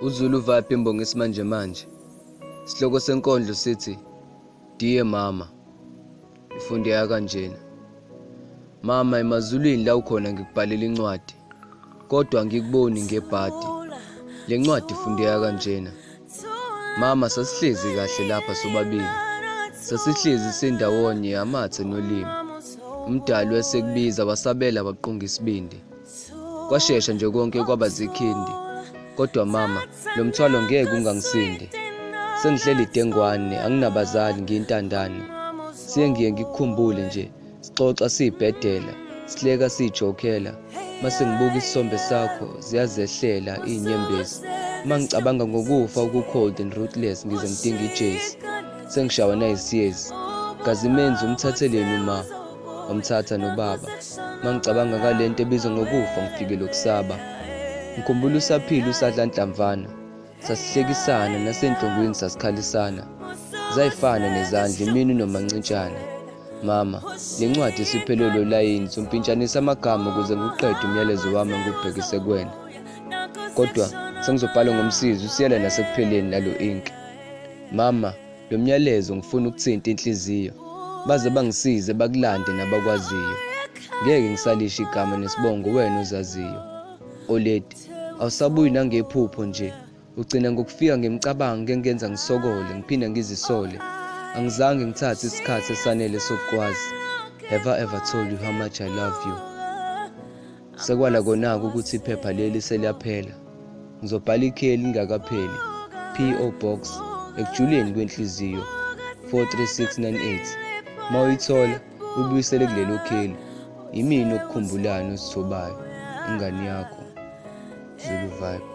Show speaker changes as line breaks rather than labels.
UZulu Vibe imbongi isimanjemanje. Isihloko senkondlo sithi Dear Mama. Ifundeka kanjena. Mama emazulwini la ukhona ngikubhalela incwadi kodwa angikuboni ngebhadi. Le ncwadi ifundeka kanjena. Mama sasihlezi kahle lapha sobabili. Sasihlezi sindawonye amathe nolimi. Umdali wesekubiza wasabela waqunga isibindi. Kwashesha nje konke kwaba zikhindi. Kodwa mama, lo mthwalo ngeke ungangisindi. Sengihleli dengwane, anginabazali ngiyintandane. Siye ngiye ngikukhumbule nje, sixoxa siyibhedela, sihleka siyijokela. Mase ngibuka isithombe sakho, ziyazehlela iy'nyembezi. Uma ngicabanga ngokufa oku-cold and ruthless ngize ngidinga ijezi. Sengishawa nayisiyezi. Kazi menzi umthatheleni uma? Wamthatha nobaba. Mangicabanga ngalento ebizwa ngokufa ngifikelwa ukusaba. Ngikhumbula usaphila usadla nhlamvana. Sasihlekisana nasenhlungwini sasikhalisana. Zayifana nezandla imini nomancintshana. Mama, le ncwadi isiphelelwe ulayini sompintshanisa amagama ukuze ngiwuqede umyalezo wami engiwubhekise kuwena. Kodwa sengizobhala ngomsizi usiyela nasekupheleni nalo inki. Mama, Lo myalezo ngifuna ukuthinta inhliziyo baze bangisize bakulande nabakwaziyo ngeke ngisalisho igama nesibongo wena ozaziyo Oledi awusabuyi nangephupho nje ugcina ngokufika ngemicabango engenza ngisokole ngiphinde ngizisole angizange ngithathe isikhathi esanele sokukwazi have I ever told you how much I love you Sekwala kona-ke ukuthi iphepha leli seliyaphela. Ngizobhala ikheli lingakapheli. PO Box, ekujuleni kwenhliziyo, 43698. Uma uyithola, uyibuyisele kulelo kheli. Yimina okukhumbulayo nosithobayo, ingane yakho. Zulu Vibe.